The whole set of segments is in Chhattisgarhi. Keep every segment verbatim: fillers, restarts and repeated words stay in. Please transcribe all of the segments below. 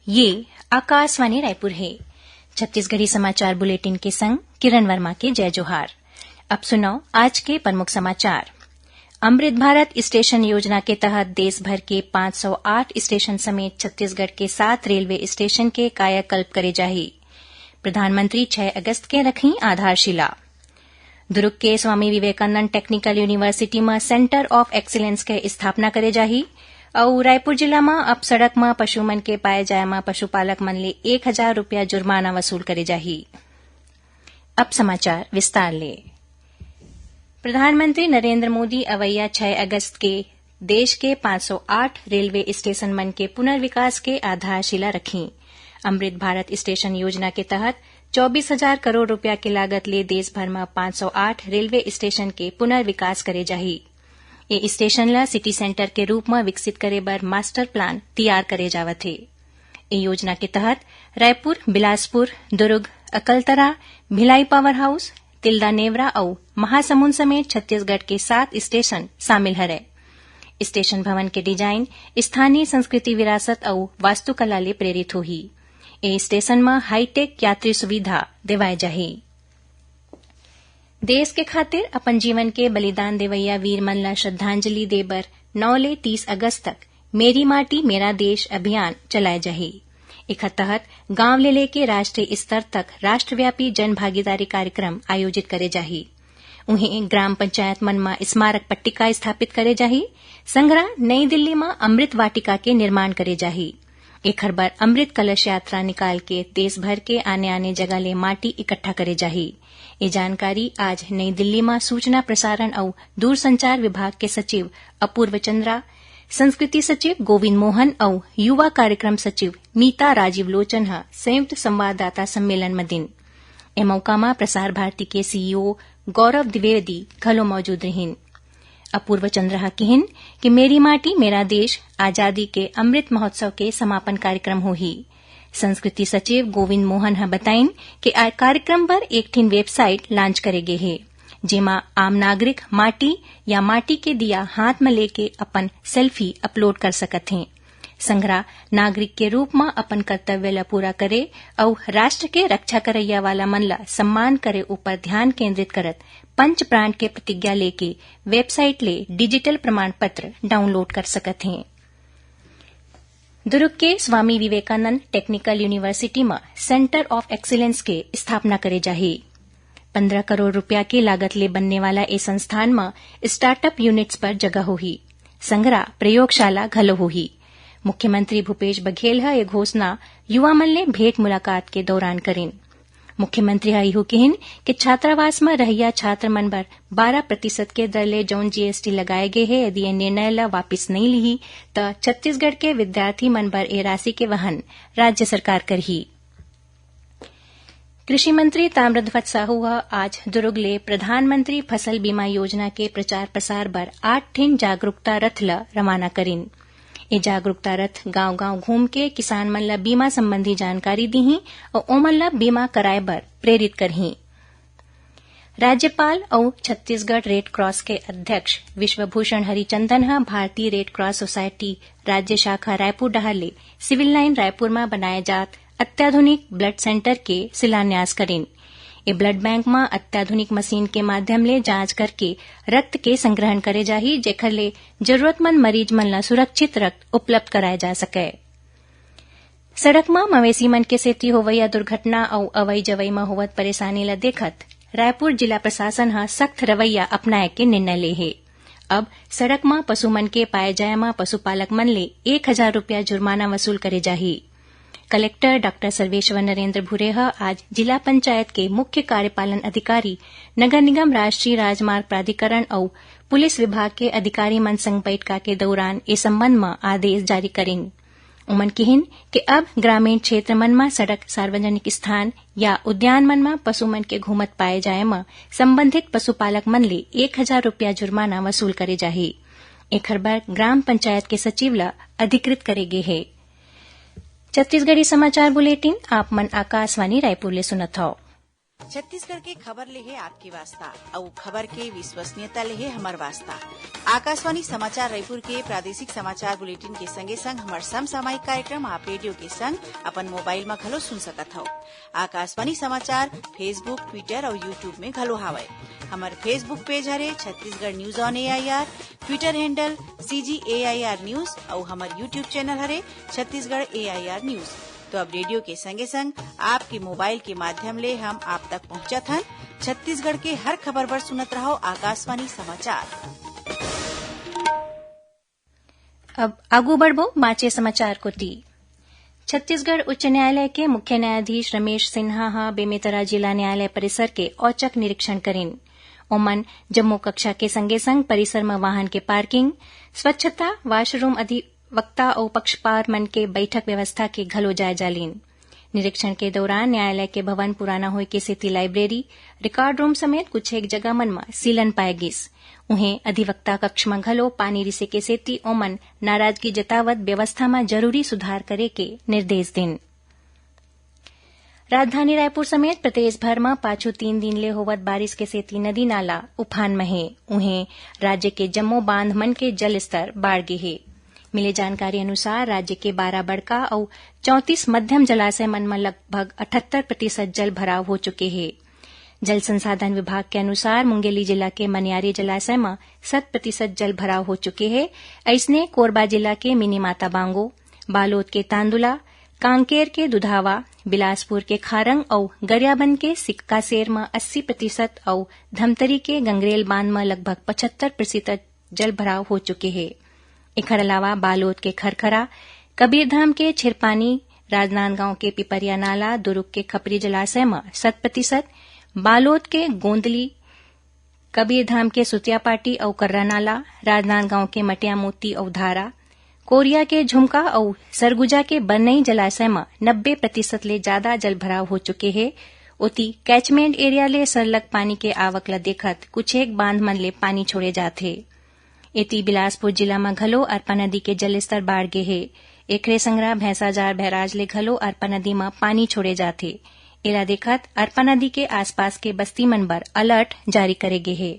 ये आकाशवाणी रायपुर हे। छत्तीसगढ़ी समाचार बुलेटिन के संग किरण वर्मा के जय जोहार। अब सुनव आज के प्रमुख समाचार। अमृत भारत स्टेशन योजना के तहत देश भर के पाँच सौ आठ स्टेशन समेत छत्तीसगढ़ के सात रेलवे स्टेशन के कायाकल्प करे जाही। प्रधानमंत्री छह अगस्त के रखही आधारशिला। दुर्ग के स्वामी विवेकानंद टेक्निकल यूनिवर्सिटी म Centre of Excellence के स्थापना करे जाही। अउ रायपुर जिला म अब सड़क म पशु मन के पाए जाए म पशुपालक मन ले एक हजार रुपया जुर्माना वसूल करे जाही। अब समाचार विस्तार ले। प्रधानमंत्री नरेंद्र मोदी अवइया छह अगस्त के देश के पाँच सौ आठ रेलवे स्टेशन मन के पुनर्विकास के आधारशिला रखहीं। अमृत भारत स्टेशन योजना के तहत चौबीस हजार करोड़ रुपया के लागत ले देश भर म पाँच सौ आठ रेलवे स्टेशन के पुनर्विकास करे जाही। ए स्टेशन ल सिटी सेंटर के रूप म विकसित करे बर मास्टर प्लान तियार करे जावत हे। ए योजना के तहत रायपुर, बिलासपुर, दुर्ग, अकलतरा, भिलाई पावर हाउस, तिल्दा नेवरा अउ महासमुंद समेत छत्तीसगढ़ के सात स्टेशन शामिल हरय। स्टेशन भवन के डिजाइन स्थानीय संस्कृति विरासत अउ वास्तुकला ले प्रेरित होही। ए स्टेशन म हाईटेक यात्री सुविधा देवाय जाही। देश के खातिर अपन जीवन के बलिदान देवइया वीर मन ला श्रद्धांजलि दे बर नौ ले तीस अगस्त तक मेरी माटी मेरा देश अभियान चलाए जाही। एखर तहत गांव ले लेके राष्ट्रीय स्तर तक राष्ट्रव्यापी जन भागीदारी कार्यक्रम आयोजित करे जाही। उहें, ग्राम पंचायत मन म स्मारक पट्टिका स्थापित करे जाही। संघरा नई दिल्ली म अमृत वाटिका के निर्माण करे जाही। एखर बर अमृत कलश यात्रा निकाल के देश भर के आने-आने जगह ले माटी इकट्ठा करे जाही। ए जानकारी आज नई दिल्ली म सूचना प्रसारण अउ दूरसंचार विभाग के सचिव अपूर्व चंद्रा, संस्कृति सचिव गोविंद मोहन अउ युवा कार्यक्रम सचिव मीता राजीव लोचन ह संयुक्त संवाददाता सम्मेलन म दिन। ए मौका म प्रसार भारती के सीईओ गौरव द्विवेदी घलो मौजूद रहिन। अपूर्व चंद्र ह किहिन कि मेरी माटी मेरा देश आजादी के अमृत महोत्सव के समापन कार्यक्रम होही। संस्कृति सचिव गोविंद मोहन ह बताइन कि आ कार्यक्रम बर एक ठिन वेबसाइट लॉन्च करे गे हे, जेमा आम नागरिक माटी या माटी के दिया हाथ म लेके अपन सेल्फी अपलोड कर सकत हें। संघरा नागरिक के रूप म अपन कर्तव्य ल पूरा करे अउ राष्ट्र के रक्षा करइया वाला मन ल सम्मान करे ऊपर ध्यान केंद्रित करत पंच प्राण के प्रतिज्ञा लेके वेबसाइट ले डिजिटल प्रमाण पत्र डाउनलोड कर सकत हें। दुर्ग के स्वामी विवेकानंद टेक्निकल यूनिवर्सिटी म Centre of Excellence के स्थापना करे जाही। पन्द्रह करोड़ रुपया के लागत ले बनने वाला ए संस्थान म स्टार्टअप यूनिट्स बर जगह होही। संघरा प्रयोगशाला घलो होही। मुख्यमंत्री भूपेश बघेल ह ए घोषणा युवा मन ले भेंट मुलाकात के दौरान करिन। मुख्यमंत्री ह इहू किहिन कि छात्रावास म रहइया छात्र मन बर बारह प्रतिशत के दर ले जउन जीएसटी लगाए गे हे, यदि ए निर्णय ल वापिस नइ लिही, त छत्तीसगढ़ के विद्यार्थी मन बर ए राशि के वहन राज्य सरकार करही। कृषि मंत्री ताम्रध्वज साहू ह आज दुर्ग ले प्रधानमंत्री फसल बीमा योजना के प्रचार प्रसार बर आठ ठिन जागरूकता रथ ल रवाना करिन। ए जागरूकता रथ गांव-गांव घूम के किसान मन ल बीमा संबंधी जानकारी दीही अउ ओमन ल बीमा कराए बर प्रेरित करही। राज्यपाल अउ छत्तीसगढ़ रेड क्रॉस के अध्यक्ष विश्वभूषण हरिचंदन ह भारतीय रेड क्रॉस सोसाइटी राज्य शाखा रायपुर डहार ले सिविल लाइन रायपुर म बनाए जात अत्याधुनिक ब्लड सेंटर के शिलान्यास करिन। ए ब्लड बैंक म अत्याधुनिक मशीन के माध्यम ले जांच करके रक्त के संग्रहण करे जाही, जेखर ले जरूरतमंद मरीज मन ल सुरक्षित रक्त उपलब्ध कराए जा सकय। सड़क म मवेशी मन के सेती होवइया दुर्घटना अउ अवई जवई म होवत परेशानी ल देखत रायपुर जिला प्रशासन ह सख्त रवैया अपनाए के निर्णय ले हे। अब सड़क म पशु मन के पाए जाए म पशुपालक मन ले एक हजार रुपया जुर्माना वसूल करे जाही। कलेक्टर डॉक्टर सर्वेश्वर नरेंद्र भूरे ह आज जिला पंचायत के मुख्य कार्यपालन अधिकारी, नगर निगम राष्ट्रीय राजमार्ग प्राधिकरण अउ पुलिस विभाग के अधिकारी मन संग बैठका के दौरान ए संबंध म आदेश जारी करिन। उमन किहिन कि अब ग्रामीण क्षेत्र मन म सड़क, सार्वजनिक स्थान या उद्यान मन म पशु मन के घूमत पाए जाए म संबंधित पशुपालक मन ले एक हजार रुपया जुर्माना वसूल करे जाही। एखर बर ग्राम पंचायत के सचिव ल अधिकृत करे गे हे। छत्तीसगढ़ी समाचार बुलेटिन आप मन आकाशवाणी रायपुर ले सुनत हव। छत्तीसगढ़ के खबर ले हे आपके वास्ता, अउ खबर के विश्वसनीयता ले हे हमर वास्ता। आकाशवाणी समाचार रायपुर के प्रादेशिक समाचार बुलेटिन के संगे संग हमर समसामयिक कार्यक्रम आप रेडियो के संग अपन मोबाइल म घलो सुन सकत हव। आकाशवाणी समाचार Facebook, Twitter अउ YouTube में घलो हावय। हमर Facebook पेज हरे Chhattisgarh news on AIR, Twitter handle CG AIR news अउ हमर YouTube चैनल हरे छत्तीसगढ़ एआईआर न्यूज। तो अब रेडियो के संगे संग आपके मोबाइल के माध्यम ले हम आप तक पहुंचत हन। छत्तीसगढ़ के हर खबर बर सुनत रहव आकाशवाणी समाचार। अब आगू बढ़बो बांचे समाचार कोति। छत्तीसगढ़ उच्च न्यायालय के मुख्य न्यायाधीश रमेश सिन्हा ह बेमेतरा जिला न्यायालय परिसर के औचक निरीक्षण करिन। ओमन जम्मो कक्षा के संगे संग परिसर म वाहन के पार्किंग, स्वच्छता, वाशरूम अधिवक्ता अउ पक्षकार मन के बैठक व्यवस्था के घलो जायजा लीन। निरीक्षण के दौरान न्यायालय के भवन पुराना होय के सेती लाइब्रेरी, रिकॉर्ड रूम समेत कुछ एक जगह मन म सीलन पाए गिस। उहें, अधिवक्ता कक्ष म घलो पानी रिसे के सेती ओमन नाराजगी जतावत व्यवस्था म जरूरी सुधार करे के निर्देश दिन। राजधानी रायपुर समेत प्रदेश भर म पाछू तीन दिन ले होवत बारिश के सेती नदी नाला उफान म हे। उहें, राज्य के जम्मो बांध मन के जलस्तर बाढ़ गे हे। मिले जानकारी अनुसार, राज्य के बारह बड़का अउ चौंतीस मध्यम जलाशय मन म लगभग अठहत्तर प्रतिशत जल भराव हो चुके हे। जल संसाधन विभाग के अनुसार, मुंगेली जिला के मनियारी जलाशय म शत प्रतिशत जल भराव हो चुके हे। अइसने, कोरबा जिला के मिनी माता बांगो, बालोद के तांदुला, कांकेर के दुधावा, बिलासपुर के खारंग अउ गरियाबंद के सिक्कासेर म अस्सी प्रतिशत अउ धमतरी के गंगरेल बांध म लगभग पचहत्तर प्रतिशत जल भराव हो चुके हे। एखर अलावा बालोद के खरखरा, कबीरधाम के छिरपानी, राजनांदगांव के पिपरिया नाला, दुरूग के खपरी जलाशय म शत प्रतिशत, बालोद के गोंदली, कबीरधाम के सुतियापाटी अउ कर्रा नाला, राजनांदगांव के मटिया मोती अउ धारा, कोरिया के झुमका अउ सरगुजा के बरनई जलाशय म नब्बे प्रतिशत ले जादा जल भराव हो चुके हे। ओती, कैचमेंट एरिया ले सरलग पानी के आवक ल देखत कुछेक बांध मन ले पानी छोड़े जात हे। एती, बिलासपुर जिला म घलो अरपा नदी के जलस्तर बाढ़ गे हे। एखरे संघरा भैंसाजार बैराज ले घलो अरपा नदी म पानी छोड़े जात हे। एला देखत अरपा नदी के आसपास के बस्ती मन बर अलर्ट जारी करे गे हे।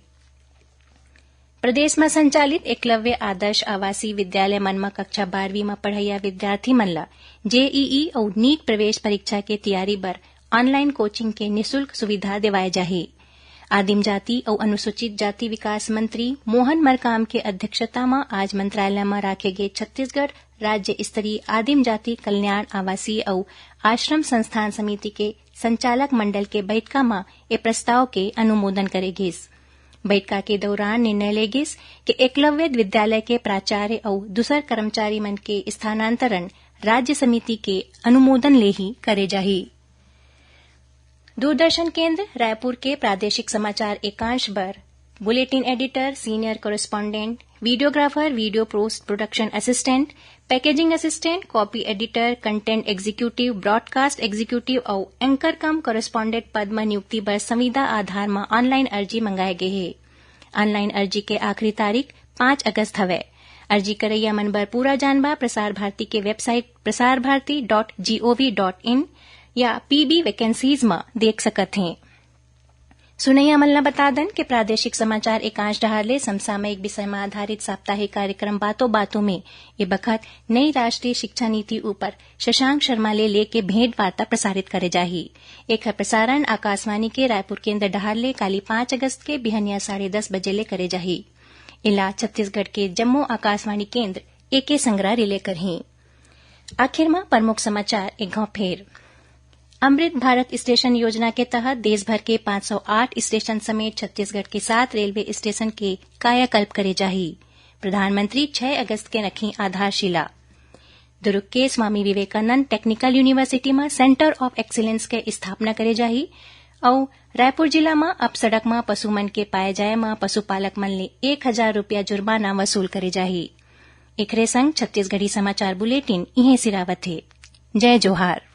प्रदेश म संचालित एकलव्य आदर्श आवासीय विद्यालय मन म कक्षा बारहवीं म पढ़इया विद्यार्थी मन ल जेईई अउ नीट प्रवेश परीक्षा के तैयारी बर ऑनलाइन कोचिंग के निशुल्क सुविधा देवाए जाही। आदिम जाति अउ अनुसूचित जाति विकास मंत्री मोहन मरकाम के अध्यक्षता म आज मंत्रालय म राखे गे छत्तीसगढ़ राज्य स्तरीय आदिम जाति कल्याण आवासीय अउ आश्रम संस्थान समिति के संचालक मंडल के बैठका म ए प्रस्ताव के अनुमोदन करे गिस। बैठका के दौरान निर्णय ले गिस कि एकलव्य विद्यालय के प्राचार्य अउ दूसर कर्मचारी मन के स्थानांतरण राज्य समिति के अनुमोदन ले ही करे जाही। दूरदर्शन केंद्र रायपुर के प्रादेशिक समाचार एकांश बर bulletin editor, senior correspondent, videographer, video post production assistant, packaging assistant, copy editor, content executive, broadcast executive अउ एंकर कम कोरेस्पोंडेंट पद म नियुक्ति बर संविदा आधार म ऑनलाइन अर्जी मंगाए गे हे। ऑनलाइन अर्जी के आखिरी तारीख पाँच अगस्त हवय। अर्जी करइया मन बर पूरा जानबा प्रसार भारती के website Prasar Bharati dot gov dot in या पीबी वैकेंसीज म देख सकत हें। सुनइया मन ल बता दन के प्रादेशिक समाचार एकांश डहार ले समसामयिक विषय म आधारित साप्ताहिक कार्यक्रम बातों बातों में ए बखत नई राष्ट्रीय शिक्षा नीति ऊपर शशांक शर्मा ले लेके भेंट वार्ता प्रसारित करे जाही। एखर प्रसारण आकाशवाणी के रायपुर केंद्र डहार ले काली पाँच अगस्त के बिहनिया साढ़े दस बजे ले करे जाही। एला छत्तीसगढ़ के जम्मो आकाशवाणी केंद्र एके संगरा रिले करही। आखिर म प्रमुख समाचार एक घाव फेर। अमृत भारत स्टेशन योजना के तहत देश भर के पाँच सौ आठ स्टेशन समेत छत्तीसगढ़ के सात रेलवे स्टेशन के कायाकल्प करे जाही। प्रधानमंत्री छह अगस्त के रखी आधारशिला। दुर्ग के स्वामी विवेकानंद टेक्निकल यूनिवर्सिटी म सेंटर ऑफ एक्सीलेंस के स्थापना करे जाही। अउ रायपुर जिला म अब सड़क म पशु मन के पाए जाए म पशुपालक मन ले एक हजार रुपया जुर्माना वसूल करे जाही। एखरे संग छत्तीसगढ़ी समाचार बुलेटिन इहें सिरावत हे। जय जोहार।